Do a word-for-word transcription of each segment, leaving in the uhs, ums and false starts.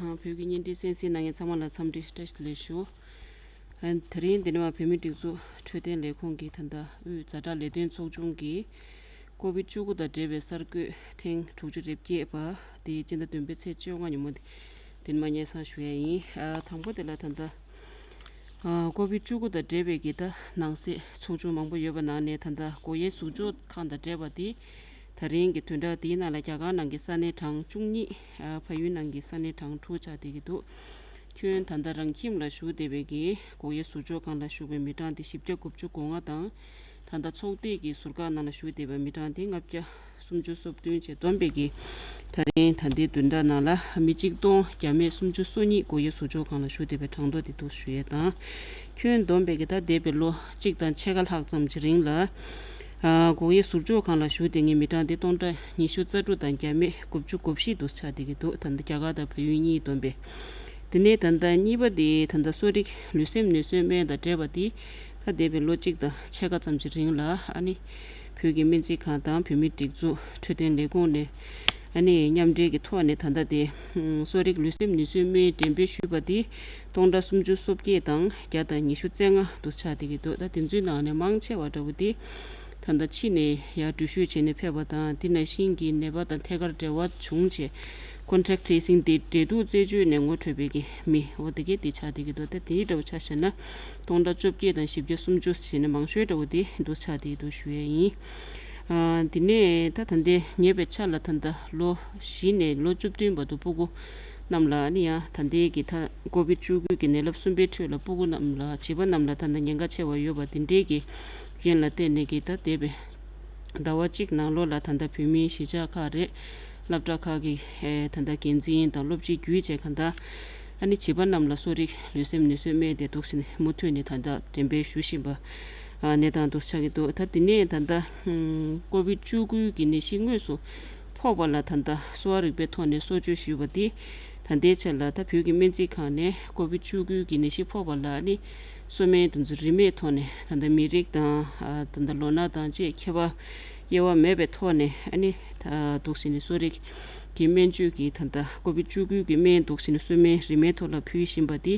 བོད་ཀྱི་བརྙན་འཕྲིན་གསན་གཟིགས་གནང་མཁན་ཚང་མ་ལ་འཚམས་འདྲི་བཀྲ་ཤིས་བདེ་ལེགས་ཞུ། ཨ། དེ་རིང་འདི་ནས་མར་བོད་མིའི་སྒྲིག་འཛུགས་འཕྲོད་བསྟེན་ལས་ཁུངས་ཀྱི་ད་ལྟ་དབུས་ཛ་དྲག་ལས་དོན་ཚོགས་ཆུང་གིས་ཀོ་བིད་བཅུ་དགུ་དང་འབྲེལ་བའི་གསར་འགོད་ཐེངས་དྲུག་ཅུ་རེ་བརྒྱད་པ་དེ་སྤྱི་ཟླ་བདུན་པའི་ཚེས་བཅོ་ལྔ་ཉིན་མོ་དེ་འདི་ནས་མར་སྙན་སེང་ཞུ་ཡ་ཡིན། ཨ། དང་པོ་དེ་ལ་ད་ལྟ། ཨ། ཀོ་བིད་བཅུ་དགུ་དང་འབྲེལ་བའི་གི་ད་ནང་གསེས་ཚོགས་ཆུང་མང་པོ་ཡོད་པ་ནང་ནས་ད་ལྟ་སྒོ་དབྱེ་ཟུར་འཇོག་ཁང་དང་འབྲེལ་བ་དེ་ད་རིང་གི་བདུན་ཕྲག་འདིའི་ནང་ལ་རྒྱ་གར་ནང་གི་ས་གནས་གྲངས་བཅུ་གཉིས། ཨ། ཕ་ཡུལ་ནང་གི་ས་གནས་གྲངས་དྲུག་ཆགས་བསྡད་ཀྱི་འདུག་ཁྱོན་ད་ལྟ་རང་ཁྱིམ་ལ་བཞུགས་བསྡད་པའི་གི་སྒོ་དབྱེ་ཟུར་འཇོག་ཁང་ལ་བཞུགས་པའི་མི་གྲངས་དེ་བཞི་བརྒྱ་དགུ་བཅུ་གོ་ལྔ་དང་། ད་ལྟ་ཚོགས་སྡེ་གི་ཟུར་བཀག་ནང་ལ་བཞུགས་བསྡད་པའི་མི་གྲངས་དེ་ལྔ་བརྒྱ་སུམ་ཅུ་སོ་བདུན་བཅས་བསྡོམས་པའི་གི་ད་རིང་ད་ལྟའི་བདུན་ཕྲག་ནང་ལ་མི་གཅིག་སྟོང་བརྒྱ་མེད་སུམ་ཅུ་སོ་གཉིས་སྒོ་དབྱེ་ཟུར་འཇོག་ཁང་ལ་བཞུགས་བསྡད་པའི་གྲངས་ཐོ་དེ་འདུག་ཞུ་ཡས་དང་། ཁྱོན་བསྡོམས་པའི་གི་ད་འདས་པའི་ལོ་གཅིག་དང་ཕྱེད་ཀ་ལྷག་ཙམ་གྱི་རིང་ལ། ཨ། སྒོ་དབྱེ་ཟུར་འཇོག་ཁང་ལ་བཞུགས་བསྡད་མཁན་མི་གྲངས་དེ་སྟོང་ཕྲག་ཉི་ཤུ་རྩ་དྲུག་དང་བརྒྱ་མེད་དགུ་བཅུ་གོ་བཞི་འདུག་ཆགས་བསྡད་ཀྱི་འདུག་ད་ལྟ་རྒྱ་གར་དང་བལ་ཡུལ་གཉིས་བསྡོམས་པས། དེ་ནས་ད་ལྟ་གཉིས་པ་དེ་ད་ལྟ་གསོ་རིག་ལུས་སེམས་ནུས་གསོའི་སྨན་དང་འབྲེལ་བ་དེ་ད་འདས་པའི་ལོ་གཅིག་དང་ཕྱེད་ཀ་ཙམ་གྱི་རིང་ལ་ཨ་ནི་བོད་ཀྱི་སྨན་རྩིས་ཁང་དང་བོད་མིའི་སྒྲིག་འཛུགས་འཕྲོད་བསྟེན་ལས་ཁུངས་ནས་ཨ་ནི་མཉམ་འབྲེལ་གྱི་ཐོག་ནས་ད་ལྟ་དེ་གསོ་རིག་ལུས་སེམས་ནུས་གསོའི་སྨན་འགྲེམས་སྤེལ་ཞུས་པ་དེ་སྟོང་ཕྲག་སུམ་ཅུ་སོ་བརྒྱད་དང་བརྒྱ་དང་ཉི་ཤུ་རྩ་ལྔ་འདུག་ཆགས་བསྡད་ཀྱི་འདུག་ད་དེ་ཚོའི་ནང་ནས་མང་ཆེ་བ་འདྲ་བོ་དེ། ད་ལྟ་ཕྱི་ནས་ཡར་འགྲུལ་བཞུད་བྱས་ནས་ཕེབས་པ་དང་དེ་ནང་བཞིན་གྱི་ནད་པ་དང་ཐད་ཀར་འབྲེལ་བ་བྱུང་བྱས་contact tracing དེ་འབྲེལ་གཏུག་རྩད་གཅོད་ནས་ངོ་འཕྲོད་པའི་གི་མི་འོ་དེ་གས་དེ་ཆགས་བསྡད་ཀྱི་འདུག་ད་དེའི་འདྲ་བོ་ཆ་བཞག་ན་སྟོང་ཕྲག་བཅོ་བརྒྱད་དང་བཞི་བརྒྱ་སུམ་ཅུ་བྱས་ནས་མང་ཤོས་འདྲ་བོ་དེ་འདུག་ཆགས་བསྡད་ཀྱི་འདུག་ཞུ་ཡས་ཡིན། ཨ། དེ་ནས་ད་ད་ལྟའི་ཉེ་བའི་ཆར་ལ་ད་ལྟ་ལོ་བཞི་ནས་ལོ་བཅུ་བདུན་བར་དུ་སྤུ་གུ་རྣམས་ལ་ནི་ཡང་ད་ལྟའི་གི་ད་ཀོ་བིད་བཅུ་དགུ་གི་ནད་རླབས་གསུམ་པའི་ཁྲོད་ལ་སྤུ་གུ་རྣམས་ལ་བྱིས་པ་རྣམས་ལ་ད་ལྟ་ཉེན་ཁ་ཆེ་བ་ཡོད་པ་དེ་འདྲའི་གི་རྐྱེན་ལ་བརྟེན་ནས་གི་ད་འདས་པའི་ཟླ་བ་གཅིག་ནང་ལོགས་ལ་ད་ལྟ་བོད་མིའི་གཞིས་ཆགས་ཁག་རེད། སློབ་གྲྭ་ཁག་གི་ཨེ་ད་ལྟ་འགན་འཛིན་དང་སློབ་སྤྱི་བརྒྱུད་བྱས་གང་ལྟར་ཨ་ནི་བྱིས་པ་རྣམས་ལ་གསོ་རིག་ལུས་སེམས་ནུས་གསོའི་སྨན་དེ་འདུག་སེ་ནས་མུ་མཐུད་ནས་ད་ལྟ་འགྲེམས་སྤེལ་ཞུ་བཞིན་པ་ཨ་གནས་སྟངས་འདུག་ཆགས་ཀྱི་འདུག་ད་དེ་ནས་ད་ལྟ་ཀོ་བིད་བཅུ་དགུ་གི་ནད་གཞི་དངོས་སུ་ཕོག་པ་ལ་ད་ལྟ་གསོ་བ་རིག་པའི་ཐོག་ནས་གསོ་བཅོས་ཞུས་པ་དེ་ད་ལྟའི་ཆར་ལ་ད་བོད་ཀྱི་སྨན་རྩིས་ཁང་ནས་ཀོ་བིད་བཅུ་དགུ་གི་ནད་གཞི་ཕོག་པ་ལ་ནི་གསོ་སྨན་དེ་ཚོ་རིན་མེད་ཐོག་ནས་ད་ལྟ་མི་རིགས་དང་ཨ་ད་ལྟ་ལོ་ན་དང་བཅས་ཁྱད་པར་དབྱེ་བ་མེད་པའི་ཐོག་ནས་ཨ་ནི་ད་འདུག་སེ་ནས་གསོ་རིག་གི་སྨན་བཅོས་ཀྱི་ད་ལྟ་ཀོ་བིད་བཅུ་དགུ་གི་སྨན་འདུག་སེ་ནས་གསོ་སྨན་རིན་མེད་ཐོག་ལ་ཕུལ་བཞིན་པ་དེ་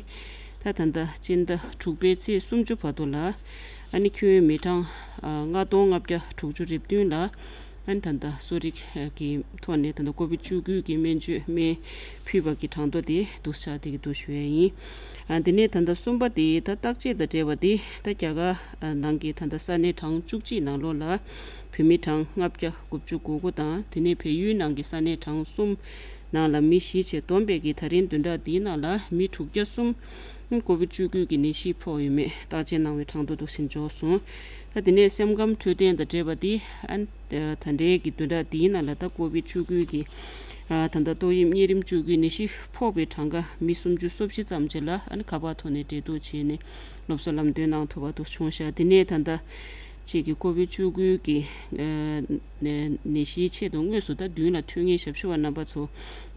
ད་ད་ལྟ་སྤྱི་ཟླ་དྲུག་པའི་ཚེས་སུམ་ཅུ་བར་དུ་ལ་ཨ་ནི་ཁྱོན་མི་གྲངས་ཨ་ལྔ་སྟོང་ལྔ་བརྒྱ་དྲུག་ཅུ་རེ་བདུན་ལ་ཨ་ནི་ད་ལྟ་གསོ་རིག་གི་ཐོག་ནས་ད་ལྟ་ཀོ་བིད་བཅུ་དགུ་གི་སྨན་བཅོས་སྨན་ཕུལ་བ་གི་གྲངས་ཐོ་དེ་འདུག་ཆགས་བསྡད་ཀྱི་འདུག་ཞུ་ཡས་ཡིན། ཨ་དེ་ནས་ད་ལྟ་གསུམ་པ་དེ་ད་བརྟག་དཔྱད་དང་འབྲེལ་བ་དེ་ད་རྒྱ་གར་ནང་གི་ད་ལྟ་ས་གནས་གྲངས་བཅུ་གཅིག་ནང་ལོགས་ལ་བོད་མི་གྲངས་ལྔ་བརྒྱ་དགུ་བཅུ་གོ་དགུ་དང་དེ་ནས་བལ་ཡུལ་ནང་གི་ས་གནས་གྲངས་གསུམ་ནང་ལ་མི་བཞི་བྱས་བསྡོམས་པས་ཀྱི་ད་རིང་བདུན་ཕྲག་འདིའི་ནང་ལ་མི་དྲུག་བརྒྱ་གསུམ་ཀོ་བིད་བཅུ་དགུ་གི་ནད་གཞི་ཕོག་ཡོད་མེད་བརྟག་དཔྱད་གནང་བའི་གྲངས་ཐོ་འདུག་སེ་འབྱོར་སོང་། ད་དེ་ནས་སེམས་ཁམས་འཕྲོད་བསྟེན་དང་འབྲེལ་བ་དེ་ཨ་ནི་ད་ལྟའི་གི་བདུན་ཕྲག་འདིའི་ནང་ལ་ད་ཀོ་བིད་བཅུ་དགུ་གི་ཨ་ད་ལྟ་ཏོག་དབྱིབས་གཉན་རིམས་བཅུ་དགུའི་ནད་གཞི་ཕོག་པའི་གྲངས་ཀ་མི་སུམ་ཅུ་སོ་བཞི་ཙམ་ཅིག་ལ་ཨ་ནི་ཁ་པར་ཐོག་ནས་འབྲེལ་གཏུག་བྱས་ནས་སློབ་གསོ་ལམ་སྟོན་གནང་ཐུབ་པ་འདུག་བྱུང་ཤག་དེ་ནས་ད་ལྟ་ཅིག་གི་ཀོ་བིད་བཅུ་དགུ་གི་ཨ་ནད་གཞིའི་ཆེད་དུ་དངོས་སུ་ད་མདུན་ལ་ཐོན་མཁན་ཞབས་ཞུ་བ་རྣམ་པ་ཚོ་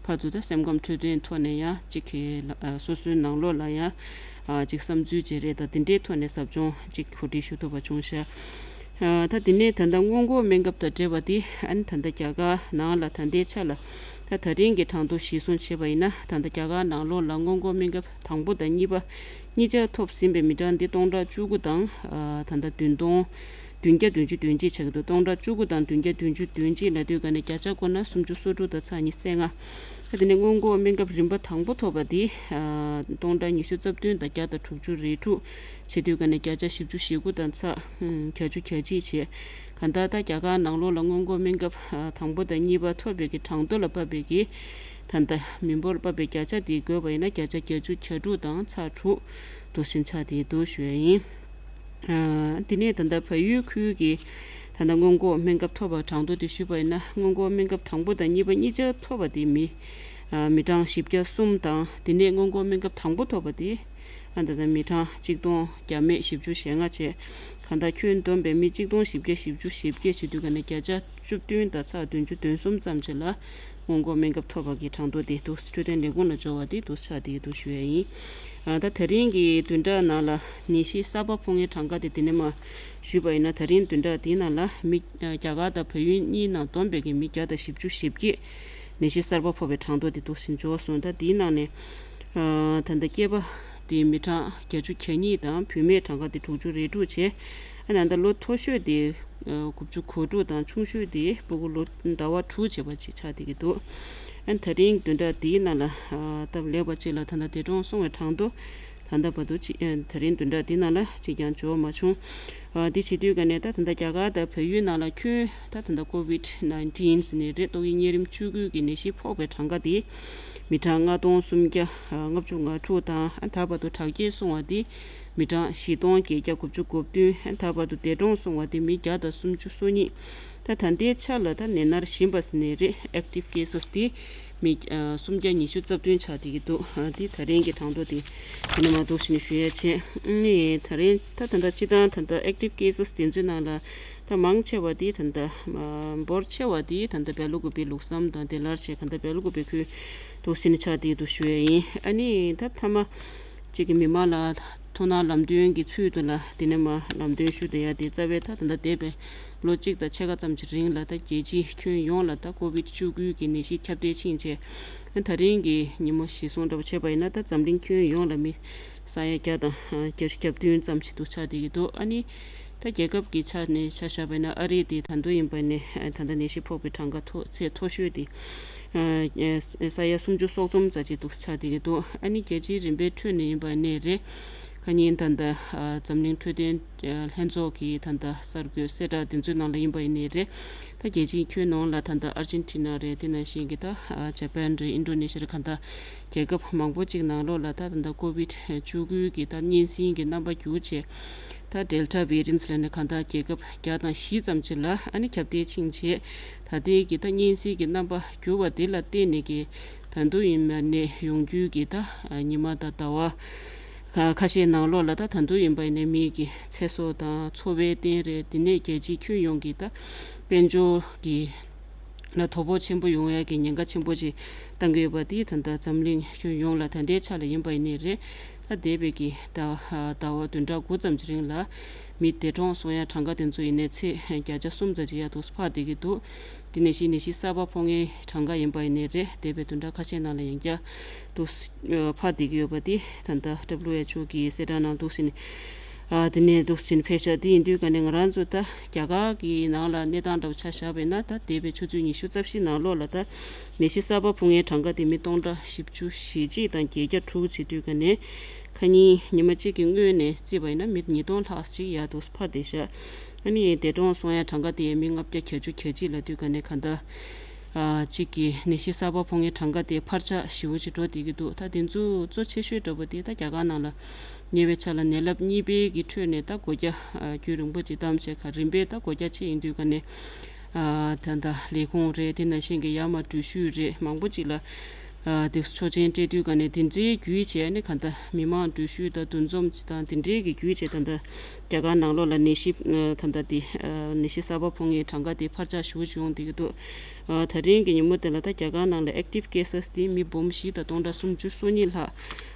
ཕར་ཚུར་ད་སེམས་ཁམས་འཕྲོད་བསྟེན་ཐོག་ནས་ཡང་ཅིག་གི་ཨ་སོ་སོའི་ནང་ལོགས་ལ་ཡང་ཨ་ཅིག་བསམ་ཚུལ་བརྗེ་རེས་དང་དེ་འདྲའི་ཐོག་ནས་ཟབ་སྦྱོང་ཅིག་གོ་སྒྲིག་ཞུ་ཐུབ་པ་བྱུང་ཤག་ཨ་ད་དེ་ནས་ད་ལྟ་སྔོན་འགོག་སྨན་ཁབ་དང་འབྲེལ་བ་དེ་ཨ་ནི་ད་ལྟ་རྒྱ་གར་ནང་ལ་ད་ལྟའི་ཆ་ལ་ད་ད་རིང་གི་གྲངས་ཐོ་གཞིར་བཟུང་བྱས་པ་ཡིན་ན་ད་ལྟ་རྒྱ་གར་ནང་ལོགས་ལ་སྔོན་འགོག་སྨན་ཁབ་དང་པོ་དང་གཉིས་པ་གཉིས་ཆ་ཐོབ་ཟིན་པའི་མི་གྲངས་འདི་སྟོང་ཕྲག་བཅུ་དགུ་དང་ཨ་ད་ལྟ་བདུན་སྟོང་བདུན་བརྒྱ་བདུན་ཅུ་དོན་གཅིག་ཆགས་ཀྱི་འདུག་སྟོང་ཕྲག་བཅུ་དགུ་དང་བདུན་བརྒྱ་བདུན་ཅུ་དོན་གཅིག་ལབ་དུས་ག་ནས་བརྒྱ་ཆ་བཀོད་ན་སུམ་ཅུ་སོ་དྲུག་དང་ཚེག་ཉི་ཤུ་རྩ་ལྔ། ད་དེ་ནས་སྔོན་འགོག་སྨན་ཁབ་རིམ་པ་དང་པོ་ཐོབ་པ་དེ་ཨ་སྟོང་ཕྲག་ཉི་ཤུ་རྩ་བདུན་དང་བརྒྱ་དང་དྲུག་ཅུ་རེ་དྲུག་བྱེད་དུས་ག་ནས་བརྒྱ་ཆ་བཞི་བཅུ་ཞེ་དགུ་དང་ཚེག་ཨ་བརྒྱད་ཅུ་གྱ་གཅིག་བྱས། གང་ལྟར་ད་རྒྱ་གར་ནང་ལོགས་ལ་སྔོན་འགོག་སྨན་ཁབ་ཨ་དང་པོ་དང་གཉིས་པ་ཐོབ་པའི་གི་གྲངས་ཐོ་ལ་དཔག་པའི་གི་ད་ལྟ་མི་འབོར་དཔག་པའི་བརྒྱ་ཆ་དེ་བགོས་པ་ཡིན་ན་བརྒྱ་ཆ་བརྒྱད་ཅུ་གྱ་དྲུག་དང་ཚེག་དྲུག་འདུག་སེ་ཆགས་བསྡད་འདུག་ཞུ་ཡ་ཡིན། ཨ་དེ་ནས་ད་ལྟ་བལ་ཡུལ་ཁུལ་གྱི་ད་ལྟ་སྔོན་འགོག་སྨན་ཁབ་ཐོབ་པ་གྲངས་ཐོ་དེ་ཞུས་པ་ཡིན་ན་སྔོན་འགོག་སྨན་ཁབ་དང་པོ་དང་གཉིས་པ་གཉིས་ཆ་ཐོབ་པ་དེ་མི་ཨ་མི་གྲངས་བཞི་བརྒྱ་གསུམ་དང་དེ་ནས་སྔོན་འགོག་སྨན་ཁབ་དང་པོ་ཐོབ་པ་དེ་ཨ་ད་ལྟ་མི་གྲངས་གཅིག་སྟོང་བརྒྱ་མེད་བཞི་བཅུ་ཞེ་ལྔ་བྱས། གང་ལྟར་ཁྱོན་བསྡོམས་པའི་མི་གཅིག་སྟོང་བཞི་བརྒྱ་བཞི་བཅུ་ཞེ་བརྒྱད་བྱེད་དུས་ག་ནས་བརྒྱ་ཆ་བཅུ་བདུན་དང་ཚེག་བདུན་ཅུ་དོན་གསུམ་ཙམ་ཅིག་ལ་སྔོན་འགོག་སྨན་ཁབ་ཐོབ་པ་གི་གྲངས་ཐོ་དེ་འདུག་འཕྲོད་བསྟེན་ལས་ཁུངས་ལ་འབྱོར་བ་དེ་འདུག་ཆགས་བསྡད་འདུག་ཞུ་ཡ་ཡིན། ཨ་ད་དེ་རིང་གི་བདུན་ཕྲག་ནང་ལ་ནད་གཞི་གསར་པ་ཕོག་མཁན་གྲངས་ཀ་དེ་དེ་ནས་མར་ཞུས་པ་ཡིན་ན་ད་རིང་བདུན་ཕྲག་དེའི་ནང་ལ་མི་ཨ་རྒྱ་གར་དང་བལ་ཡུལ་གཉིས་ནང་བསྡོམས་པའི་གི་མི་བརྒྱ་དང་བཞི་བཅུ་ཞེ་བརྒྱད་ ནད་གཞི་གསར་པ་ཕོག་པའི་གྲངས་ཐོ་དེ་འདུག་སེ་འབྱོར་སོང་། ད་དེའི་ནང་ནས་ཨ་ད་ལྟ་སྐྱེས་པ་དེ་མི་གྲངས་བརྒྱད་ཅུ་གྱ་གཉིས་དང་བུད་མེད་གྲངས་ཀ་དེ་དྲུག་ཅུ་རེ་དྲུག་བྱས། ཨ་ད་ལྟ་ལོ་མཐོ་ཤོས་དེ་ཨ་དགུ་བཅུ་གོ་དྲུག་དང་ཆུང་ཤོས་དེ་ཕྲུ་གུ་ལོ་ཟླ་བ་དྲུག་བྱས་པ་ཅིག་ཆགས་བསྡད་ཀྱི་འདུག་ཨ་ད་རིང་བདུན་ཕྲག་འདིའི་ནང་ལ་ཨ་སྟབས་ལེགས་པ་ཅིག་ལ་ད་ལྟ་འདས་གྲོངས་སོང་བའི་གྲངས་ཐོ་ད་ལྟ་བར་དུ་ཅི་ཨ་ད་རིང་བདུན་ཕྲག་འདི་ནང་ལ་གཅིག་ཀྱང་འབྱོར་མ་བྱུང་། ཨ་དེ་བྱེད་དུས་ཀ་ནས་ད་ད་ལྟ་རྒྱ་གར་དང་བལ་ཡུལ་ནང་ལ་ཁྱོན་ད་ད་ལྟ་ཀོ་ཝིད་ནའིན་ཊིན་ཟེར་ནས་རེད། ཏོག་དབྱིབས་གཉན་རིམས་བཅུ་དགུ་གི་ནད་གཞི་ཕོག་པའི་གྲངས་ཀ་དེ་མི་གྲངས་ལྔ་སྟོང་སུམ་བརྒྱ་ལྔ་བཅུ་ང་དྲུག་དང་། ཨ་ད་བར་དུ་དྲག་སྐྱེད་སོང་བ་དེ་མི་གྲངས་བཞི་སྟོང་བརྒྱད་བརྒྱ་དགུ་བཅུ་གོ་བདུན། ཨ་ད་བར་དུ་འདས་གྲོངས་སོང་བ་དེ་མི་བརྒྱ་དང་སུམ་ཅུ་སོ་གཉིས། ད་ད་ལྟའི་ཆ་ལ་ད་ནད་མནར་བཞིན་པ་ཟེར་ནས་རེད། ཨེག་ཊིབ་ཀེ་སེ་སི་དེ་མི་ཨ་སུམ་བརྒྱ་ཉི་ཤུ་རྩ་བདུན་ཆགས་བསྡད་ཀྱི་འདུག་ཨ་དེ་ད་རིང་གི་གྲངས་ཐོ་དེ་དེ་ནས་མར་འདུག་སེ་ཞུ་ཡ་བྱས། ཨ་ནི་ད་རིང་ད་ད་ལྟ་སྤྱི་བཏང་ད་ལྟ་ཨེག་ཊིབ་ཀེ་སེ་སི་དེ་ཚོའི་ནང་ལ་ད་མང་ཆེ་བ་དེ་ད་ལྟ་ཨ་འབོར་ཆེ་བ་དེ་ད་ལྟ་སྦེལ་ཀོབ་པའི་ལུགས་བསམ་དང་དེ་ལར་བྱས་ག་ད་སྦེལ་ཀོབ་པའི་ཁུལ་འདུག་སེ་ཆགས་བསྡད་འདུག་ཞུ་ཡ་ཡིན། ཨ་ནི་ད་མཐའ་མ་གཅིག་གི་མི་མང་ལ་ཐུགས་སྣང་ལམ་སྟོན་གྱི་ཚུལ་དུ་ལ་དེ་ནས་མར་ལམ་སྟོན་ཞུ་བསྡད་ཡ་དེ་རྩ་བའི་ད་ད་ལྟ་འདས་པའི་ལོ་གཅིག་དང་ཕྱེད་ཀ་ཙམ་གྱི་རིང་ལ་ད་རྒྱལ་སྤྱིའི་ཁྱོན་ཡོངས་ལ་ད་ཀོ་ཝིད་བཅུ་དགུ་གི་ནད་གཞི་ཁྱབ་གདལ་ཕྱིན་རྗེས། ད་རིང་གི་ཉིན་མོ་གཞིར་བཟུང་འདྲ་པོ་བྱས་པ་ཡིན་ན་ད་འཛམ་གླིང་ཁྱོན་ཡོངས་ལ་མི་ས་ཡ་བརྒྱ་དང་བརྒྱད་ཅུ་གྱ་བདུན་ཙམ་ཞིག་ཏུ་ཆགས་བསྡད་ཀྱི་འདུག་ཨ་ནི་ད་རྒྱལ་ཁབ་ཀྱི་ཆ་ནས་ཆ་བཞག་པ་ཡིན་ན་ཨ་རི་དེ་ད་དུང་ཡིན་པ་ནས་ད་ལྟ་ནད་གཞི་ཕོག་པའི་གྲངས་ཀ་མཐོ་ཚད་མཐོ་ཤོས་དེ་ས་ཡ་སུམ་ཅུ་སོ་གསུམ་ཙམ་ཅིག་ཏུ་ཆགས་བསྡད་ཀྱི་འདུག་ཨ་ནི་རྒྱལ་སྤྱིའི་རིམ་པའི་ཁྲོད་ནས་ཡིན་པ་ནས་རེད། ཁ་ཉིན་ད་ལྟ་འཛམ་གླིང་འཕྲོད་བསྟེན་ལྷན་ཚོགས་ཀྱི་ད་ལྟ་གསར་འགོད་གསལ་བསྒྲགས་དེ་ཚོའི་ནང་ལ་ཡིན་པ་ཡིན་ནའི་རེད། ད་རྒྱལ་སྤྱིའི་ཁྱོན་ནང་ལ་ད་ལྟ་ཨར་ཇེན་ཊི་ན་རེད། དེ་ནང་བཞིན་གྱི་ད་ཇ་པན་རེད། ཨིན་ཌོ་ནེ་ཤི་ཡ་རེད། ག་ད་རྒྱལ་ཁབ་མང་པོ་ཅིག་ནང་ལོགས་ལ་ད་ད་ལྟ་ཀོ་ཝིད་བཅུ་དགུ་གི་ད་གཉན་སྲིན་གྱི་རྣམ་པ་འགྱུར་བྱས། ད་ཌེལ་ཊ་ཝེ་རི་ཡན་སི་ལབ་ནས་ག་ད་རྒྱལ་ཁབ་བརྒྱ་དང་བཞི་ཙམ་ཅིག་ལ་ཨ་ནི་ཁྱབ་གདལ་ཕྱིན་བྱས། ད་ལྟའི་གི་ད་གཉན་སྲིན་གྱི་རྣམ་པ་འགྱུར་བ་དེ་ལ་བརྟེན་ནས་ཀྱི་ད་དུང་ཡིན་པ་ནས་ཡོང་རྒྱུའི་གི་ད་ཉི་མ་དང་ཟླ་བ་ཁ་ཁ་ཤས་ནང་ལོགས་ལ་ད་ད་དུང་ཡིན་པ་ཡིན་ནས་མིའི་གི་ཚེ་སྲོག་དང་འཚོ་བའི་རྟེན་རེད། དེ་ནས་རྒྱལ་སྤྱིའི་ཁྱོན་ཡོངས་ཀྱི་ད་དཔལ་འབྱོར་གྱི་ལ་དོ་ཕོག་ཆེན་པོ་ཡོང་ཡ་གི་ཉེན་ཁ་ཆེན་པོ་ཅིག་བཏང་གི་ཡོད་པ་དེ་ད་ལྟ་འཛམ་གླིང་ཁྱོན་ཡོངས་ལ་ད་ལྟའི་ཆ་ལ་ཡིན་པ་ཡིན་ནའི་རེད། ད་འདས་པའི་གི་ཟླ་ཟླ་བ་བདུན་ཕྲག་དགུ་ཙམ་གྱི་རིང་ལ་མི་འདས་གྲོངས་སོང་ཡ་གྲངས་ཀ་དེ་ཚོ་ཡིན་ནའི་ཚེས་བརྒྱ་ཆ་གསུམ་ཙམ་ཅིག་ཡར་འདུག་སེ་འཕར་བསྡད་ཀྱི་འདུག་དེ་ནས་གཞི་ནད་གཞི་གསར་པ་ཕོག་མཁན་གྲངས་ཀ་ཡིན་པ་ཡིན་ནའི་རེད། འདས་པའི་བདུན་ཕྲག་ཁ་ཤས་ནང་ལ་ཡང་བསྐྱར་འདུག་སེ་འཕར་བསྡད་ཀྱི་ཡོད་པ་དེ་ད་ལྟ་ཌབ་ལིའུ་ཨེཆ་ཨོ་གི་གསལ་བསྒྲགས་ནང་འདུག་སེ་ནས་ཨ་དེ་ནས་འདུག་སེ་ཕེབས་ཤག་དེ་ཡིན་དུས་ཀ་ནས་ང་རང་ཚོ་ད་རྒྱ་གར་གྱི་ནང་ལ་གནས་སྟངས་འདྲ་པོ་ཆ་བཞག་པ་ཡིན་ན། ད་འདས་པའི་ཆུ་ཚོད་ཉི་ཤུ་རྩ་བཞི་ནང་ལོགས་ལ་ད་ནད་གཞི་གསར་པ་ཕོག་མཁན་གྲངས་ཀ་དེ་མི་སྟོང་ཕྲག་བཞི་བཅུ་ཞེ་གཅིག་དང་བརྒྱད་བརྒྱ་དྲུག་བྱེད་དུས་ཀ་ནས། ཁ་ཉིན་ཉི་མ་གཅིག་གི་སྔོན་ནས་བརྩིས་པ་ཡིན་ན་མི་ཉིས་སྟོང་ལྷག་ཅིག་ཡར་འདུག་སེ་འཕར་བསྡད་ཤག་ཨ་ནི་འདས་གྲོངས་སོང་ཡ་གྲངས་ཀ་དེ་མི་ལྔ་བརྒྱ་གྱ་བཅུ་གྱ་གཅིག་ལ་དུས་ཀ་ནས་ག་ད་ཨ་གཅིག་གི་ནད་གཞི་གསར་པ་ཕོག་མཁན་གྲངས་ཀ་དེ་འཕར་ཆག་ཞེ་པོ་ཅིག་འགྲོ་བསྡད་ཀྱི་འདུག་ད་དེ་ཚོ་གཙོ་ཆེ་ཤོས་འདྲ་པོ་དེ་ད་རྒྱ་གར་ནང་ལ་ཉེ་བའི་ཆར་ལ་ནད་རླབས་གཉིས་པའི་གི་ཁྲོད་ནས་ད་སྒོ་རྒྱ་ཨ་རྒྱུན་རིང་པོ་ཅིག་བསྡམས་བྱས་ཁ་རིམ་པས་ད་སྒོ་རྒྱ་ཕྱེ་ཡིན་དུས་ཀ་ནས། ཨ་ད་ལྟ་ལས་ཁུངས་རེད། དེ་ནང་བཞིན་གྱི་ཡར་མར་འགྲུལ་བཞུད་རེད། མང་པོ་ཅིག་ལ་ཨ་དེ་ཆོག་མཆན་སྤྲད་དུས་ཀ་ནས་དེ་འདྲའི་བརྒྱུད་བྱས་ནས་ག་ད་མི་མང་འགྲུལ་བཞུད་དང་འདུ་འཛོམས་ཅིག་དང་དེ་འདྲའི་གི་བརྒྱུད་བྱས་ད་ལྟ་རྒྱ་གར་ནང་ལོགས་ལ་ནད་གཞི་ཨ་ད་ལྟ་དེ་ཨ་ནད་གཞི་གསར་པ་ཕོག་མཁན་གྲངས་ཀ་དེ་འཕར་ཆག་ཞེ་པོ་བྱུང་བསྡད་ཀྱི་འདུག་ཨ་ད་རིང་གི་ཉིན་མོ་དེ་ལ་ད་རྒྱ་གར་ནང་ལ་ཨེག་ཊིབ་ཀེ་སེ་སི་དེ་མི་འབུམ་བཞི་དང་སྟོང་ཕྲག་སུམ་ཅུ་སོ་གཉིས་ལྷག་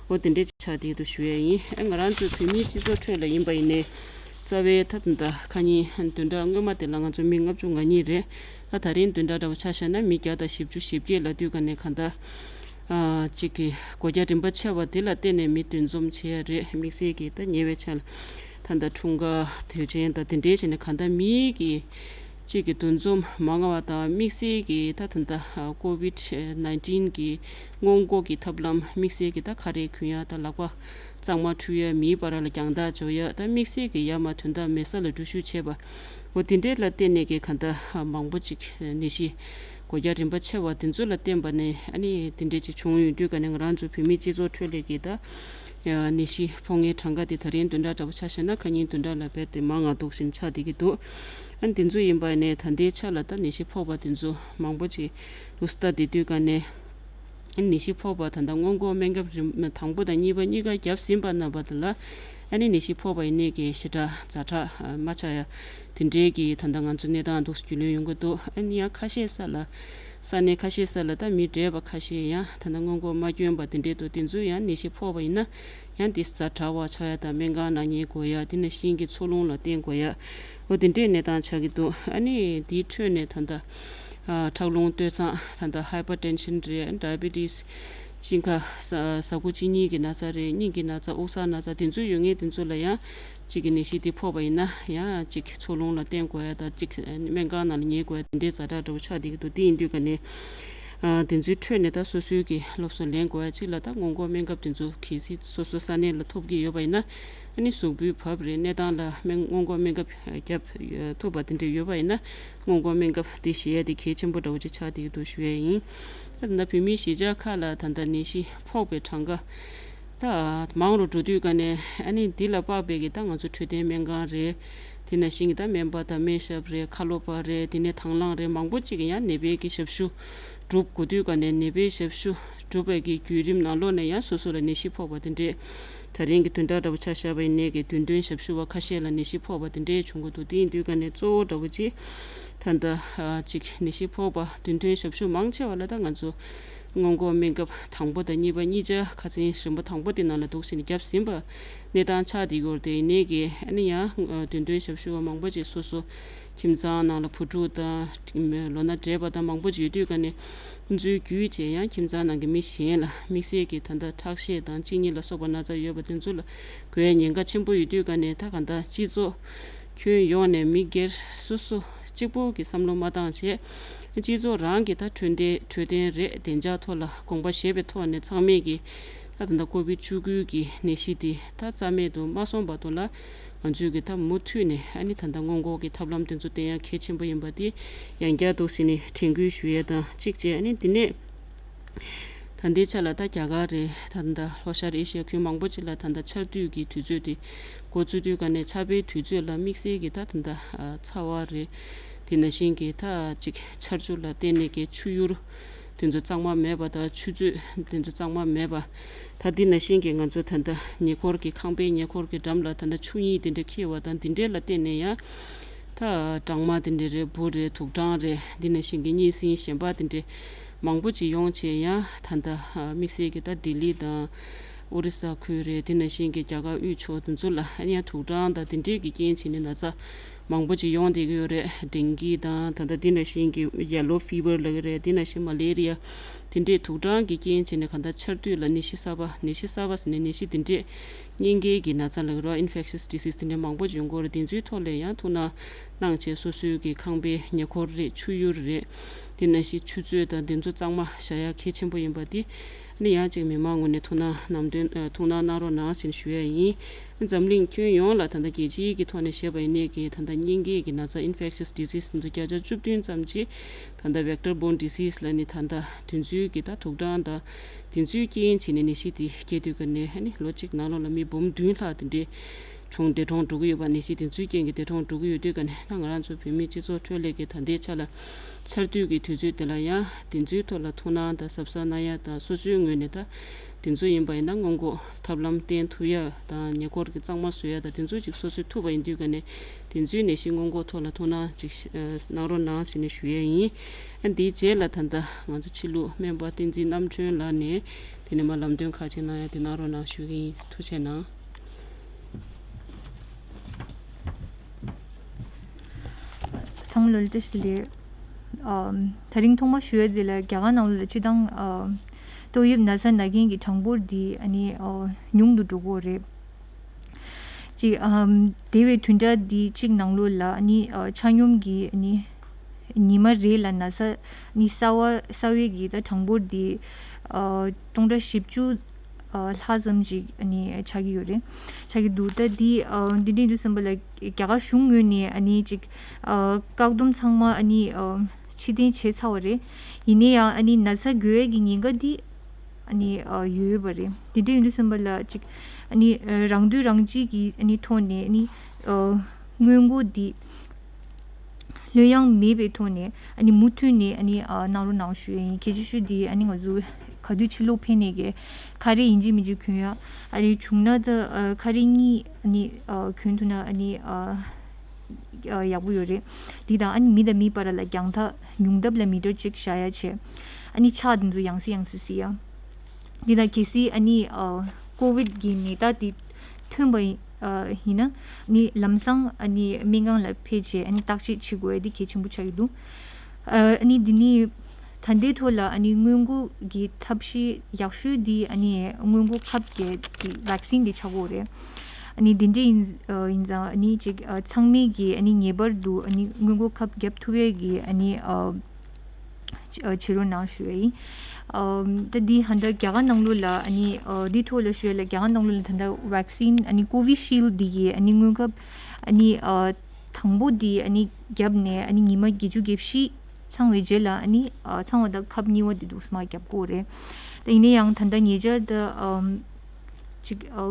འོ་དེ་འདྲའི་ཆགས་བསྡད་འདུག་ཞུ་ཡས་ཡིན། ཨ་ང་རང་ཚོའི་བོད་མིའི་སྤྱི་ཚོགས་ཁྲོད་ལ་ཡིན་པ་ཡིན་ནའི་རྩ་བའི་ད་ད་ལྟ་ཁ་ཉིན་བདུན་ཕྲག་སྔོན་མ་དེ་ལ་ང་ཚོ་མི་ལྔ་བཅུ་ང་གཉིས་རེད། ད་ད་རིང་བདུན་ཕྲག་འདྲ་པོ་ཆ་བཞག་ན་མི་བརྒྱ་དང་བཞི་བཅུ་ཞེ་བརྒྱད་ལ་དུས་ཀ་ནས་ག་ད་ཨ་གཅིག་གི་སྒོ་རྒྱ་རིམ་པ་ཆེ་བ་དེ་ལ་བརྟེན་ནས་མི་འདུ་འཛོམས་བྱེད་ཡ་རེད། དམིགས་བསལ་གྱི་ད་ཉེ་བའི་ཆར་ལ་ད་ད་འཁྲུངས་སྐར་དུས་ཆེན་དང་དེ་འདྲའི་བྱས་ནས་ག་ད་མིའི་གི་གཅིག་གི་འདུ་འཛོམས་མང་བ་དང་དམིགས་བསལ་གྱི་ད་ད་ད་ཀོ་ཝིད་ནའིན་ཊིན་གི་སྔོན་འགོག་གི་ཐབས་ལམ་དམིགས་བསལ་གྱི་ད་ཁ་རས་གོན་ཡ་ད་ལག་པ་གཙང་མ་འཁྲུ་ཡ་མིའི་བར་ལ་རྒྱང་ཐག་འཇོག་ཡ་ད་དམིགས་བསལ་གྱི་ཡར་མར་དོན་དག་མེད་ས་ལ་འགྲུལ་བཞུད་བྱེད་པ་འོ་དེ་འདྲས་ལ་བརྟེན་ནས་གི་ག་ད་མང་པོ་ཅིག་ནད་གཞི་སྒོ་རྒྱ་རིམ་པ་ཆེ་བ་དེ་ཚོ་ལ་བརྟེན་པ་ནས་ཨ་ནི་དེ་འདྲས་ཅིག་བྱུང་ཡོང་དུས་ཀ་ནས་ང་རང་ཚོ་བོད་མིའི་སྤྱི་ཚོགས་ཁྲོད་ལས་ཀྱི་ད་ཡ་ནད་གཞི་ཕོག་མཁན་གྲངས་ཀ་དེ་ད་རིང་བདུན་ཕྲག་འདྲ་པོ་ཆ་བཞག་ན་ཁ་ཉིན་བདུན་ཕྲག་ལ་རྦད་དེ་མང་ང་འདུག་ཟིན་ཆགས་བསྡད་ཀྱི་འདུག་ཨ་ནི་དེ་ཚོ་ཡིན་པ་ནས་ད་ལྟའི་ཆ་ལ་ད་ནད་གཞི་ཕོག་པ་དེ་ཚོ་མང་པོ་ཅིག་འདུག་སེ་ལྟ་བསྡད་དུས་ཀ་ནས་ཨ་ནི་ནད་གཞི་ཕོག་པ་ད་ལྟ་སྔོན་འགོག་སྨན་ཁབ་རིམ་དང་པོ་དང་གཉིས་པ་གཉིས་ཀ་བརྒྱབ་ཟིན་པ་རྣམ་པ་དེ་ལ་ཨ་ནི་ནད་གཞི་ཕོག་པ་ཡིན་ནའི་གི་ཞེ་དྲག་ཛ་དྲག་མ་ཆགས་ཡ་དེ་འདྲའི་གི་ད་ལྟ་ང་ཚོ་གནས་སྟངས་འདུག་སེ་རྒྱུས་ལོན་ཡོང་གི་འདུག་ཨ་ནི་ཡང་ཁ་ཤས་ས་ལ་ས་གནས་ཁ་ཤས་ས་ལ་ད་མི་བགྲེས་པ་ཁ་ཤས་ཡང་ད་ལྟ་སྔོན་འགོག་མ་བསྐྱོན་པ་དེ་འདྲའི་འདུག་དེ་ཚོ་ཡང་ནད་གཞི་ཕོག་པ་ཡིན་ན་ཡང་དེ་ཛ་དྲག་པ་ཆགས་ཡ་དང་སྨན་ཁང་ནང་ཉལ་དགོས་ཡ་དེ་ནང་བཞིན་གྱི་འཚོ་རླུང་ལ་བརྟེན་དགོས་ཡ་འོ་དེ་འདྲའི་གནས་སྟངས་ཆགས་ཀྱི་འདུག་ཨ་ནི་དེའི་ཁྲོད་ནས་ད་ལྟ་ ཨ་ཁྲག་རླུང་སྟོད་འཚངས། ད་ལྟ་ཧའི་པར་ཊེན་ཤན་རེད། ཌའི་བི་ཊི་སི། གཅིན་ཁ། ཟ་ཟ་ཁུ་གཅིན་སྙི་གི་ན་ཚ་རེད། སྙིང་གི་ན་ཚ། དབུགས་གསང་ན་ཚ། དེ་ཚོ་ཡོད་མཁན་དེ་ཚོ་ལ་ཡང་གཅིག་གི་ནད་གཞི་དེ་ཕོག་པ་ཡིན་ན་ཡང་གཅིག་འཚོ་རླུང་ལ་བརྟེན་དགོས་ཡ་དང་། གཅིག་སྨན་ཁང་ནང་ལ་ཉལ་དགོས་ཡ་དེ་འདྲའི་ཛ་དྲག་འདྲ་བོ་ཆགས་བསྡད་ཀྱི་འདུག་དེ་ཡིན་དུས་ཀ་ནས་ཨ་དེ་ཚོའི་ཁྲོད་ནས་ད་སོ་སོའི་གི་སློབ་གསོ་ལེན་དགོས་ཡ་གཅིག་ལ། ད་སྔོན་འགོག་སྨན་ཁབ་དེ་ཚོ་གལ་སྲིད་སོ་སོ་ས་གནས་ལ་ཐོབ་ཀྱི་ཡོད་པ་ཡིན་ན། ཨ་ནི་གཟུགས་པོའི་བབ་རེད། གནས་སྟངས་ལ་སྨན་སྔོན་འགོག་སྨན་ཁབ་བརྒྱབ་ཐུབ་པ་དེ་འདྲ་ཡོད་པ་ཡིན་ན། སྔོན་འགོག་སྨན་ཁབ་དེ་བཞེས་ཡ་དེ་གལ་ཆེན་པོ་འདྲ་བོ་ཅིག་ཆགས་བསྡད་ཀྱི་འདུག་ཞུ་ཡ་ཡིན། ད་ད་ལྟ་བོད་མིའི་གཞིས་ཆགས་ཁག་ལ་ད་ལྟ་ནད་གཞི་ཕོག་པའི་གྲངས་ཀ་ད་མང་རུ་འགྲོ་དུས་ཀ་ནས། ཨ་ནི་འདི་ལ་དཔག་པའི་གི་ད་ང་ཚོ་འཕྲོད་བསྟེན་སྨན་ཁང་རེད། དེ་ནང་བཞིན་གྱི་ད་སྨན་པ་དང་སྨན་ཞབས་རེད། ཁ་ལོ་པ་རེད། དེ་ནས་དང་བླངས་རེད། མང་པོ་ཅིག་གི་ཡང་ནད་པའི་གི་ཞབས་ཞུ་སྒྲུབ་དགོས་དུས་ཀ་ནས། ནད་པའི་ཞབས་ཞུ་སྒྲུབ་པའི་གི་བརྒྱུད་རིམ་ནང་ལོགས་ནས་ཡང་སོ་སོ་ལ་ནད་གཞི་ཕོག་པ་དེ་འདྲས། ད་རིང་གི་བདུན་ཕྲག་འདྲ་བོ་ཆ་བཞག་པ་ཡིན་ནའི་གི་མདུན་ཐོན་ཞབས་ཞུ་བ་ཁ་ཤས་ལ་ནད་གཞི་ཕོག་པ་དེ་འདྲས་བྱུང་གི་འདུག་དེ་ཡིན་དུས་ཀ་ནས་གཙོ་བོ་འདྲ་བོ་ཅིག་ད་ལྟ་ཨ་ཅིག་ནད་གཞི་ཕོག་པ་མདུན་ཐོན་ཞབས་ཞུ་མང་ཆེ་བ་ལ་ད་ང་ཚོ་སྔོན་འགོག་སྨན་ཁབ་དང་པོ་དང་གཉིས་པ། གཉིས་ཆ་ཁ་སང་རིམ་པ་དང་པོ་དེ་ནང་ལ་འདུག་བྱས་ནས་བརྒྱབ་ཟིན་པ་གནས་སྟངས་ཆགས་བསྡད་ཡོད་རེད། དེ་ཡིན་ནའི་གི་ཨ་ནི་ཡང་མདུན་ཐོན་ཞབས་ཞུ་བ་མང་པོ་ཅིག་སོ་སོ་ཁྱིམ་ཚང་ནང་ལ་བུ་ཕྲུག་དང་ལོ་ན་བགྲེས་པ་དང་མང་པོ་ཅིག་ཡོད་དུས་ཀ་ནས། ཁོང་ཚོའི་བརྒྱུད་བྱས་ཡང་ཁྱིམ་ཚང་ནང་གི་མི་གཞན་ལ་དམིགས་བསལ་གྱི་ད་ལྟ་ཁྲག་ཤེད་དང་གཅིན་སྙི་ལ་སོགས་པ་ན་ཚ་ཡོད་པ་དེ་ཚོ་ལ་འགོས་ཉེན་ཁ་ཆེན་པོ་ཡོད་དུས་ཀ་ནས། ད་གང་ལྟར་སྤྱི་ཚོགས་ཁྱོན་ཡོངས་ནས་མི་སྒེར་སོ་སོ་གཅིག་པོ་གི་བསམ་བློ་མ་བཏང་བྱས། སྤྱི་ཚོགས་རང་གི་ད་འཕྲོད་བསྟེན་འཕྲོད་བསྟེན་རེད། བདེ་འཇགས་ཐོག་ལ་དགོངས་པ་བཞེས་པའི་ཐོག་ནས། ཚང་མས་ཀྱི་ད་ད་ལྟ་ཀོ་བིད་བཅུ་དགུ་གི་ནད་གཞི་དེ་ད་རྩ་མེད་དུ་མ་སོང་བར་དུ་ལ། ང་ཚོས་ཀྱི་ད་མུ་མཐུད་ནས་ཨ་ནི་ད་ལྟ་སྔོན་འགོག་གི་ཐབས་ལམ་དེ་ཚོ་བསྟེན་ཡ་གལ་ཆེན་པོ་ཡིན་པ་དེ་ཡང་བསྐྱར་འདུག་སེ་ནས་དྲན་སྐུལ་ཞུ་ཡས་དང་གཅིག་བྱས། ཨ་ནི་འདི་ནས་ད་ལྟའི་ཆ་ལ་ད་རྒྱ་གར་རེད། ད་ལྟ་ལྷོ་ཤར་ཨེ་ཤི་ཡ་ཁུལ་མང་པོ་ཅིག་ལ་ད་ལྟ་ཆར་དུས་ཀྱི་དུས་ཚོད་དེ་འགོ་བཙུགས་དུས་ཀ་ནས། ཆར་པའི་དུས་ཚོད་ལ་དམིགས་བསལ་གྱི་ད་ད་ལྟ་ཚ་བ་རེད། དེ་ནང་བཞིན་གྱི་ད་ཅིག་ཆར་ཆུ་ལ་བརྟེན་ནས་ཀྱི་ཆུ་ཡུར་དེ་ཚོ་གཙང་མ་མེད་པ་དང་། ཆུ་མཛོད་དེ་ཚོ་གཙང་མ་མེད་པ། ད་འདི་ནང་བཞིན་གྱི་ང་ཚོ་ད་ལྟ་ཉེ་འཁོར་གྱི་ཁང་པའི་ཉེ་འཁོར་གྱི་འགྲམ་ལ་ད་ལྟ་ཆུ་གཉིས་དེ་འདྲ་འཁྱིལ་བ་དང་། འདི་འདྲའི་ལ་བརྟེན་ནས་ཡང་ད་སྦྲང་མ་དེ་འདྲ་རེད། འབུ་རེད། དུག་སྦྲང་རེད། འདི་ནང་བཞིན་གྱི་གཉན་སྲིན་གཞན་པ་དེ་འདྲ་མང་པོ་ཅིག་ཡོང་བྱས། ཡང་ད་ལྟ་དམིགས་བསལ་གྱི་ད་ལྡི་ལི་དང་ཨོ་རི་ས་ཁུལ་རེད། དེ་ནང་བཞིན་གྱི་རྒྱ་གར་དབུས་ཕྱོགས་དེ་ཚོ་ལ་ཡང་དུག་སྦྲང་དང་དེ་འདྲས་ཀྱི་རྐྱེན་བྱས་ནས་ན་ཚ་མང་པོ་ཅིག་ཡོང་བསྡད་ཀྱི་ཡོད་རེད། ཌེང་གི་དང་། ད་ལྟ་འདི་ནང་བཞིན་གྱི་ཡེ་ལོ་ཕི་བར་ལབ་ཀྱི་རེད། འདི་ནང་བཞིན་མ་ལེ་རི་ཡ། དེ་འདྲས་དུག་སྦྲང་གི་རྐྱེན་བྱས་ནས་གང་ལྟར་ཆར་དུས་ལ་ནད་གཞི་གསར་པ། ནད་གཞི་གསར་པ་ཟེར་ནས་ནད་གཞི་དེ་འདྲས་གཉན་འགན་གྱི་ན་ཚ་ལབ་ཀྱི་རེད། ཨིན་ཕེག་ཤས་ཌི་སིས་དེ་འདྲས་མང་པོ་ཅིག་ཡོང་གི་ཡོད་རེད། དེ་ཚོའི་ཐོག་ལ་ཡང་ཐུགས་སྣང་གནང་བྱས། སོ་སོའི་གི་ཁང་པའི་ཉེ་འཁོར་རེད། ཆུ་ཡུར་རེད། དེ་ནང་བཞིན་ཆུ་མཛོད་དང་དེ་ཚོ་གཙང་མ་བཞག་ཡ་གལ་ཆེན་པོ་ཡིན་པ་དེ་ནི་ཡང་ཅིག་མི་མང་ངོས་ནས་ཐུགས་སྣང་ནམ་དོན་ཨ་ཐུགས་སྣང་གནང་རོགས་གནང་ཞེས་ཞུ་ཡ་ཡིན། འཛམ་གླིང་ཁྱོན་ཡོངས་ལ་ད་ལྟ་རྒྱལ་སྤྱིའི་གི་ཐོག་ནས་བཤད་པ་ཡིན་ནའི་གི་ད་ལྟ་གཉན་འགན་གྱི་ན་ཚ་ཨིན་ཕེག་ཤས་ཌི་སིས་དེ་ཚོ་བརྒྱ་ཆ་བཅུ་བདུན་ཙམ་ཅིག་ད་ལྟ་ཝེག་ཊར་བོན་ཌི་སིས་ལབ་ནི་ད་ལྟ་དེ་ཚོའི་གི་ད་དུག་སྦྲང་དང་དེ་ཚོའི་རྐྱེན་བྱས་ནས་ནད་གཞི་དེ་སྐྱེས་དུས་ཀ་ནས། ཨ་ནི་ལོ་གཅིག་ནང་ལོགས་ལ་མི་འབུམ་བདུན་ལྷག་དེ་འདྲའི་གྲོངས། འདས་གྲོངས་འགྲོ་གི་ཡོད་པ། ནད་གཞི་དེ་ཚོའི་རྐྱེན་གྱིས་འདས་གྲོངས་འགྲོ་གི་ཡོད་དུས་ཀ་ནས། ད་ང་རང་ཚོ་བོད་མིའི་སྤྱི་ཚོགས་ཁྲོད་ལ་གི་ད་ལྟའི་ཆ་ལ་ཆར་དུས་ཀྱི་དུས་ཚོད་དེ་ལ་ཡང་དེ་ཚོའི་ཐོག་ལ་ཐུགས་སྣང་དང་གཟབ་གཟབ་གནང་ཡ་དང་། སོ་སོའི་ངོས་ནས་ད་དེ་ཚོ་ཡིན་པ་ཡིན་ན་སྔོན་འགོག་ཐབས་ལམ་བསྟེན་ཐུབ་ཡ་དང་། ཉེ་འཁོར་གྱི་གཙང་མ་བཟོ་ཡ་དང་། དེ་ཚོ་ཅིག་སོ་སོས་ཐུབ་པ་ཡིན་དུས་ཀ་ནས་དེ་ཚོའི་ནད་གཞི་སྔོན་འགོག་ཐོག་ལ་ཐུགས་སྣང་ཅིག་གནང་རོགས་གནང་ཞེས་ནས་ཞུ་ཡ་ཡིན། ཨ་འདིའི་རྗེས་ལ་ད་ལྟ་ང་ཚོ་ཕྱི་ལུགས་སྨན་པ་བསྟན་འཛིན་རྣམ་གྲོལ་ལགས་ནས་དེ་ནས་མར་ལམ་སྟོན་ཁག་ཅིག་གནང་ཡ་དེ་གནང་རོགས་གནང་ཞུ་གི་ཡིན། ཐུགས་རྗེ་གནང་། ཚང་མ་ལ་བཀྲ་ཤིས་བདེ་ལེགས། ཨམ། དེ་རིང་ཐོག་མ་ཞུ་ཡ་དེ་ལ་རྒྱ་གར་ནང་ལོགས་ལ་སྤྱིར་བཏང་ཨམ། ཏོག་དབྱིབས་ན་ཚ་ན་མཁན་གྱི་གྲངས་འབོར་འདི་ཨ་ནི་ཨ་ཉུང་དུ་འགྲོ་གི་ཡོད་རེད། ཅིག་ཨམ། འདས་པའི་བདུན་ཕྲག་འདི་གཅིག་ནང་ལོགས་ལ་ཨ་ནི་ཨ་ཆ་སྙོམས་ཀྱི་ཨ་ནི་ཉི་མ་རེ་ལ་ན་ཚ་ཨ་ནི་གསར་བ་གསར་བའི་གི་ད་གྲངས་འབོར་འདི་ཨ་སྟོང་ཕྲག་བཞི་བཅུ་ཨ་ལྷག་ཙམ་ཅིག་ཨ་ནི་ཆགས་ཀྱི་ཡོད་རེད། ཆགས་ཀྱི་འདུག་ད་འདི་ཨ་འདི་འདྲ་ཡིན་དུས་ཙམ་པ་ལ་རྒྱ་གར་གཞུང་ངོས་ནས་ཨ་ནི་ཅིག་ཨ་བཀག་སྡོམ་ཚང་མ་ཨ་ནི་ཨ་ཕྱིར་འཐེན་བྱས་ཚར་བ་རེད། ཡིན་ན་ཡང་ཨ་ནི་ན་ཚ་འགོས་ཡས་ཀྱི་ཉེན་ཁ་འདི་ཨ་ནི་ཨ་ཡོད་ཡོད་པ་རེད། འདི་འདྲ་ཡིན་དུས་ཙམ་པ་ལ་ཅིག་ཨ་ནི་ཨ་རང་འདོད་རང་གཅེས་ཀྱི་ཨ་ནི་ཐོག་ནས་ཨ་ནི་ཨ་སྔོན་འགོག་འདི་ལྷོད་ཡངས་མེད་པའི་ཐོག་ནས་ཨ་ནི་མུ་མཐུད་ནས་ཨ་ནི་ཨ་གནང་རོགས་གནང་ཞུ་ཡ་ཡིན། གལ་ཆེ་ཤོས་འདི་ཨ་ནི་ང་ཚོ་ག་དུས་ཕྱི་ལོགས་ཕེབས་ནས་ཀྱི་ཁ་རས་ཡིན་གཅིག་མིན་གཅིག་གྱོན་ཡ། ཨ་ནི་བྱུང་ན་ད་ཨ་ཁ་རས་གཉིས་ཨ་ནི་ཨ་གྱོན་ཐུབ་ན་ཨ་ནི་ཨ་ཨ་ཡག་པོ་ཡོད་རེད། འདི་དང་ཨ་ནི་མི་དང་མི་བར་ལ་རྒྱང་ཐག་ཉུང་ལྡབ་ལ་མི་ཊར་གཅིག་བཞག་ཡ་བྱས། ཨ་ནི་ཕྱག་འདི་ཚོ་ཡང་སེ་ཡང་སེ་བསིལ་ཡ། འདི་དང་གལ་སྲིད་ཨ་ནི་ཨ་ཀོ་བིད་ཀྱི་ནད་རྟགས་འདི་ཐོན་པ་ཡིན་ཨ་ཡིན་ན་ཨ་ནི་ལམ་སང་ཨ་ནི་སྨན་ཁང་ལ་ཕེབས་བྱས་ཨ་ནི་བརྟག་དཔྱད་བྱེད་དགོས་ཡ་འདི་གལ་ཆེན་པོ་ཆགས་ཀྱི་འདུག་ཨ་ནི་འདི་ནི་ད་ལྟའི་ཐོག་ལ་ཨ་ནི་སྔོན་འགོག་གི་ཐབས་ཤེས་ཡག་ཤོས་འདི་ཨ་ནི་སྔོན་འགོག་ཁབ་རྒྱག་གི་ཝེག་སིན་འདི་ཆགས་ཀྱི་ཡོད་རེད། ཨ་ནི་འདི་འདྲ་ཡིན། ཨ་ཡིན་ཙང་ཨ་ནི་ཅིག་ཨ་ཚང་མས་ཀྱི་ཨ་ནི་ངེས་པར་དུ་ཨ་ནི་སྔོན་འགོག་ཁབ་རྒྱག་ཐུབ་ཡས་ཀྱི་ཨ་ནི་ཨ་བྱེད་རོགས་གནང་ཞུ་ཡས་ཡིན། ཨ་ད་འདི་ཧན་ད་རྒྱ་གར་ནང་ལོགས་ལ་ཨ་ནི་ཨ་འདི་ཐོག་ལ་ཞུ་ཡས་ལ་རྒྱ་གར་ནང་ལོགས་ལ་ད་ལྟ་ཝེག་སིན་ཨ་ནི་ཀོ་ཝི་ཤིལ་འདི་གི་ཨ་ནི་སྔོན་ཁབ་ཨ་ནི་ཨ་དང་པོ་འདི་ཨ་ནི་བརྒྱབ་ནས་ཨ་ནི་ཉི་མ་བརྒྱད་ཅུ་གྱ་བཞི་ཚང་བའི་རྗེས་ལ་ཨ་ནི་ཨ་ཚང་བ་དང་ཁབ་གཉིས་པ་དེ་འདུག་སེ་མར་བརྒྱབ་དགོས་རེད། ད་ཡིན་ན་ཡང་ད་ལྟ་ཉེ་ཆར་ད་ཨམ་ཅིག་ཨ་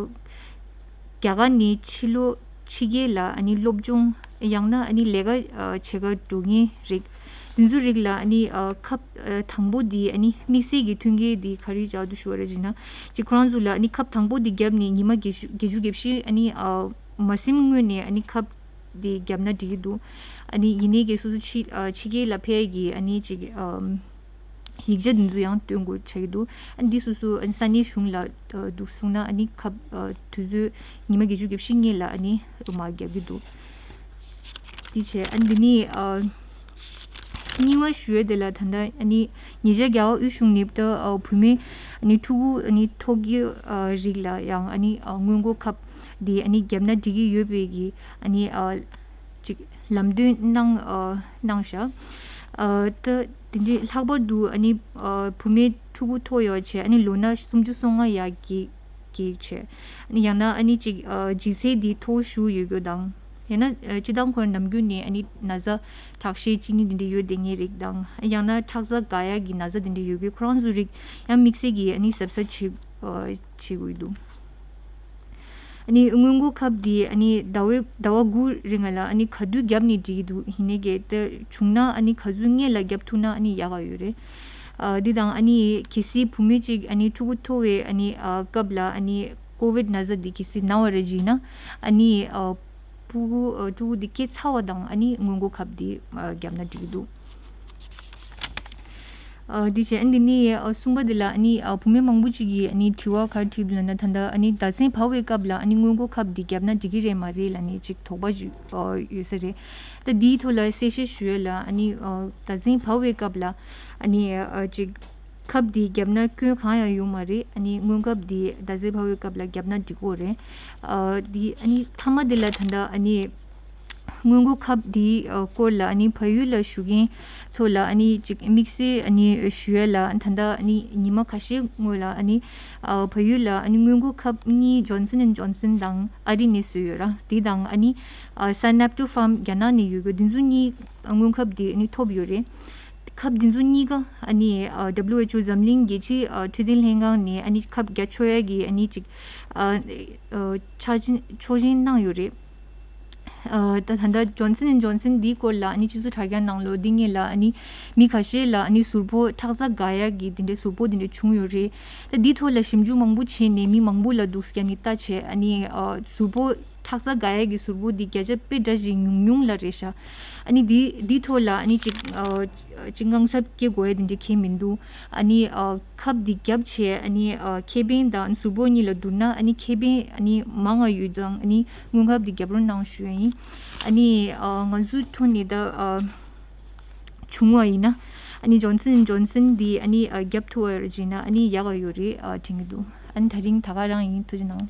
རྒྱ་གར་ནས་ཕྱི་ལོགས་ཕྱི་རྒྱལ་ལ་ཨ་ནི་སློབ་སྦྱོང་ཡང་ན་ཨ་ནི་ལས་ཀ་ཨ་བྱེད་གར་འགྲོ་མཁན་རིགས་དེ་ཚོའི་རིགས་ལ་ཨ་ནི་ཨ་ཁབ་ཨ་དང་པོ་དེ་ཨ་ནི་དམིགས་བསལ་གྱི་མཐུན་རྐྱེན་དེ་ག་རེ་བྱ་འདུག་ཞུ་བ་རེད་ཅེ་ན། ཅིག་ཁོ་རང་ཚོ་ལ་ཨ་ནི་ཁབ་དང་པོ་དེ་བརྒྱབ་ནས་ཉི་མ་བརྒྱད་ཅུ་བརྒྱད་ཅུ་གྱ་བཞི་ཨ་ནི་ཨ་མ་ཟིན་སྔོན་ནས་ཨ་ནི་ཁབ་དེ་བརྒྱབ་ན་འགྲིག་གི་འདུག་ཨ་ནི་ཡིན་ནའི་གལ་སོ་སོ་ཕྱི་ཨ་ཕྱི་རྒྱལ་ལ་ཕེབས་ཡས་ཀྱི་ཨ་ནི་ཅིག་ཨམ་ཡིག་ཆ་འདི་ཚོ་ཡང་སྟོན་དགོས་ཆགས་ཀྱི་འདུག་ཨ་ནི་འདི་སོ་སོ་ཨ་ནི་ས་གནས་གཞུང་ལ་ཨ་འདུག་སོང་ན་ཨ་ནི་ཁབ་ཨ་དུས་ཚོད་ཉི་མ་བརྒྱད་ཅུ་གྱ་བཞི་སྔོན་ལ་ཨ་ནི་མར་བརྒྱབ་ཀྱི་འདུག་དེ་བྱས་ཨ་ནི་འདི་ནི་ཨ་གཉིས་པ་ཞུ་ཡས་དེ་ལ་ད་ལྟ་ཨ་ནི་ཉེ་ཆར་རྒྱ་གར་དབུས་གཞུང་ནས་ད་ཨ་བུད་མེད་ཨ་ནི་ཕྲུ་གུ་ཨ་ནི་ཐོག་གི་ཨ་རིགས་ལ་ཡང་ཨ་ནི་ཨ་སྔོན་འགོག་ཁབ་འདི་ཨ་ནི་བརྒྱབ་ན་འགྲིག་གི་ཡོད་པའི་གི་ཨ་ནི་ཨ་ཅིག་ལམ་སྟོན་གནང་ཨ་གནང་བཞག་ཨ་ད་དེ་འདྲའི་ལྷག་པར་དུ་ཨ་ནི་ཨ་བུད་མེད་ཕྲུ་གུ་ཐོག་ཡོད་བྱས་ཨ་ནི་ལོ་ན་སུམ་ཅུ་སོ་ལྔ་ཡར་གྱི་གི་བྱས། ཨ་ནི་ཡང་ན་ཨ་ནི་ཅིག་ཨ་ལྗིད་ཚད་འདི་མཐོ་ཤོས་ཡོད་རྒྱུ་དང་། ཡང་ན་ཨ་སྤྱིར་བཏང་ཁོ་རང་ནམ་རྒྱུན་ནས་ཨ་ནི་ན་ཚ་དྲག་ཤོས་གཅིན་སྙི་འདི་འདྲ་ཡོད་བསྡད་མཁན་རིགས་དང་། ཡང་ན་ཁྲག་རྩ་འགག་ཡག་གི་ན་ཚ་འདི་འདྲ་ཡོད་རྒྱུ་ཁོ་རང་ཚོའི་རིགས་ཡང་དམིགས་བསལ་གྱི་ཨ་ནི་གཟབ་གཟབ་བྱེད་ཨ་བྱེད་དགོས་འདུག་ཨ་ནི་སྔོན་འགོག་ཁབ་འདི་ཨ་ནི་ཟླ་བའི་ཟླ་བ་དགུ་རིང་ལ་ཨ་ནི་ག་དུས་བརྒྱབ་ནས་འགྲིག་གི་འདུག་ཡིན་ནའི་གལ་ཏེ་བྱུང་ན་ཨ་ནི་ག་ཚོད་སྔོན་ལ་བརྒྱབ་ཐུབ་ན་ཨ་ནི་ཡག་ག་ཡོད་རེད། ཨ་འདི་དང་ཨ་ནི་གལ་སྲིད་བུད་མེད་ཅིག་ཨ་ནི་ཕྲུ་གུ་ཐོ་བའི་ཨ་ནི་ཨ་སྐབས་ལ་ཨ་ནི་ཀོ་ཝིད་ན་ཚ་འདི་གལ་སྲིད་ན་བ་རེད་ཅེ་ན་ཨ་ནི་ཨ་ཕྲུ་གུ་ཨ་ཕྲུ་གུ་འདི་སྐྱེས་ཚར་བ་དང་ཨ་ནི་སྔོན་འགོག་ཁབ་འདི་ཨ་བརྒྱབ་ན་འགྲིག་གི་འདུག་ཨ་འདི་བྱས་ཨ་འདི་ནི་ཨ་གསུམ་པ་འདི་ལ་ཨ་ནི་ཨ་བུད་མེད་མང་པོ་ཅིག་གིས་ཨ་ནི་དྲི་བ་ག་རེ་དྲིས་འདུག་ལབ་ན། ད་ལྟ་ཨ་ནི་ཟླ་མཚན་བབས་པའི་སྐབས་ལ་ཨ་ནི་སྔོན་འགོག་ཁབ་འདི་བརྒྱབ་ན་འགྲིག་གི་རེད་མ་རེད་ལབ་ནས་ཅིག་དོགས་པ་ཞུ་ཨ་ཡོད་ས་རེད། ད་འདིའི་ཐོག་ལ་གསལ་བཤད་ཞུ་ཡས་ལ་ཨ་ནི་ཨ་ཟླ་མཚན་བབས་པའི་སྐབས་ལ་ཨ་ནི་ཨ་ཅིག་ཁབ་འདི་བརྒྱབ་ན་སྐྱོན་གང་ཡང་ཡོད་མ་རེད། ཨ་ནི་སྔོན་ཁབ་འདི་ཟླ་མཚན་བབས་པའི་སྐབས་ལ་བརྒྱབ་ན་འགྲིག་གི་རེད། ཨ་འདི་ཨ་ནི་མཐའ་མ་འདི་ལ་ད་ལྟ་ཨ་ནི་སྔོན་འགོག་ཁབ་འདིའི་ཨ་སྐོར་ལ་ཨ་ནི་བལ་ཡུལ་ལ་བཞུགས་མཁན་ཚོ་ལ་ཨ་ནི་ཅིག་དམིགས་བསལ་ཨ་ནི་ཞུ་ཡས་ལ་ད་ལྟ་ཨ་ནི་ཉི་མ་ཁ་ཤས་སྔོན་ལ་ཨ་ནི་ཨ་བལ་ཡུལ་ལ་ཨ་ནི་སྔོན་འགོག་ཁབ་གཉིས་Johnson and Johnson་དང་ཨ་རི་ནས་བཟོས་ཡོད་ར། དེ་དང་ཨ་ནི་ཨ་Sanapto Pharm་རྒྱ་ནག་ནས་ཡོད་རྒྱུ་འདི་ཚོ་གཉིས་སྔོན་ཁབ་འདི་ཨ་ནི་ཐོབ་ཡོད་རེད། ཁབ་འདི་ཚོ་གཉིས་ཀ་ཨ་ནི་ཨ་W H O་འཛམ་གླིང་རྒྱལ་སྤྱིའི་ཨ་འཕྲོད་བསྟེན་ལྷན་ཁང་ནས་ཨ་ནི་ཁབ་རྒྱག་ཆོག་ཡ་གི་ཨ་ནི་ཅིག་ཨ་ཨ་ཆ་འཕྲིན་ཆོག་མཆན་གནང་ཡོད་རེད། ཨ་ད་ད་ལྟ་Johnson and Johnson་འདིའི་སྐོར་ལ་ཨ་ནི་སྤྱི་ཚོགས་དྲ་རྒྱ་ནང་ལོགས་འདི་སྔོན་ལ་ཨ་ནི་མི་ཁ་ཤས་ལ་ཨ་ནི་ཟུར་ཕོག་ཁྲག་རྩ་འགག་ཡ་གི་འདི་འདྲའི་ཟུར་ཕོག་འདི་འདྲ་བྱུང་ཡོད་རེད། ད་འདིའི་ཐོག་ལ་ཞིབ་འཇུག་མང་པོ་བྱས་ནས་མི་མང་པོ་ལ་འདུག་སེ་ཨ་ནི་ལྟ་བྱས་ཨ་ནི་ཨ་ཟུར་ཕོག་ཁྲག་རྩ་འགག་ཡ་གི་ཟུར་ཕོག་འདི་བརྒྱ་ཆ་དཔེ་འདྲ་ཞིག་ཉུང་ཉུང་ལ་རེད་ཤག་ཨ་ནི་འདི་འདིའི་ཐོག་ལ་ཨ་ནི་ཅིག་ཨ་ཅིག་དངངས་འཚབ་སྐྱེ་དགོས་ཡ་དེ་འདྲ་གང་ཡང་མི་འདུག་ཨ་ནི་ཨ་ཁབ་འདི་བརྒྱབ་བྱས་ཨ་ནི་ཨ་ཁེ་ཕན་དང་ཟུར་ཕོག་གཉིས་ལ་བསྡུར་ན་ཨ་ནི་ཁེ་ཕན་ཨ་ནི་མང་ང་ཡོད་དང་ཨ་ནི་སྔོན་ཁབ་འདི་བརྒྱབ་རོགས་གནང་ཞུ་ཡ་ཡིན། ཨ་ནི་ཨ་ང་ཚོའི་ཐོག་ནས་ད་ཨ་བྱུང་བ་ཡིན་ན་ཨ་ནི་Johnson and Johnson་འདི་ཨ་ནི་ཨ་བརྒྱབ་ཐུབ་པ་ཡིན་ན་ཨ་ནི་ཡག་ག་ཡོད་རེད་ཨ་དྲན་གྱི་འདུག་ཨ་ནི་ད་རིང་ད་ག་རང་ཡིན། ཐུགས་རྗེ་གནང་།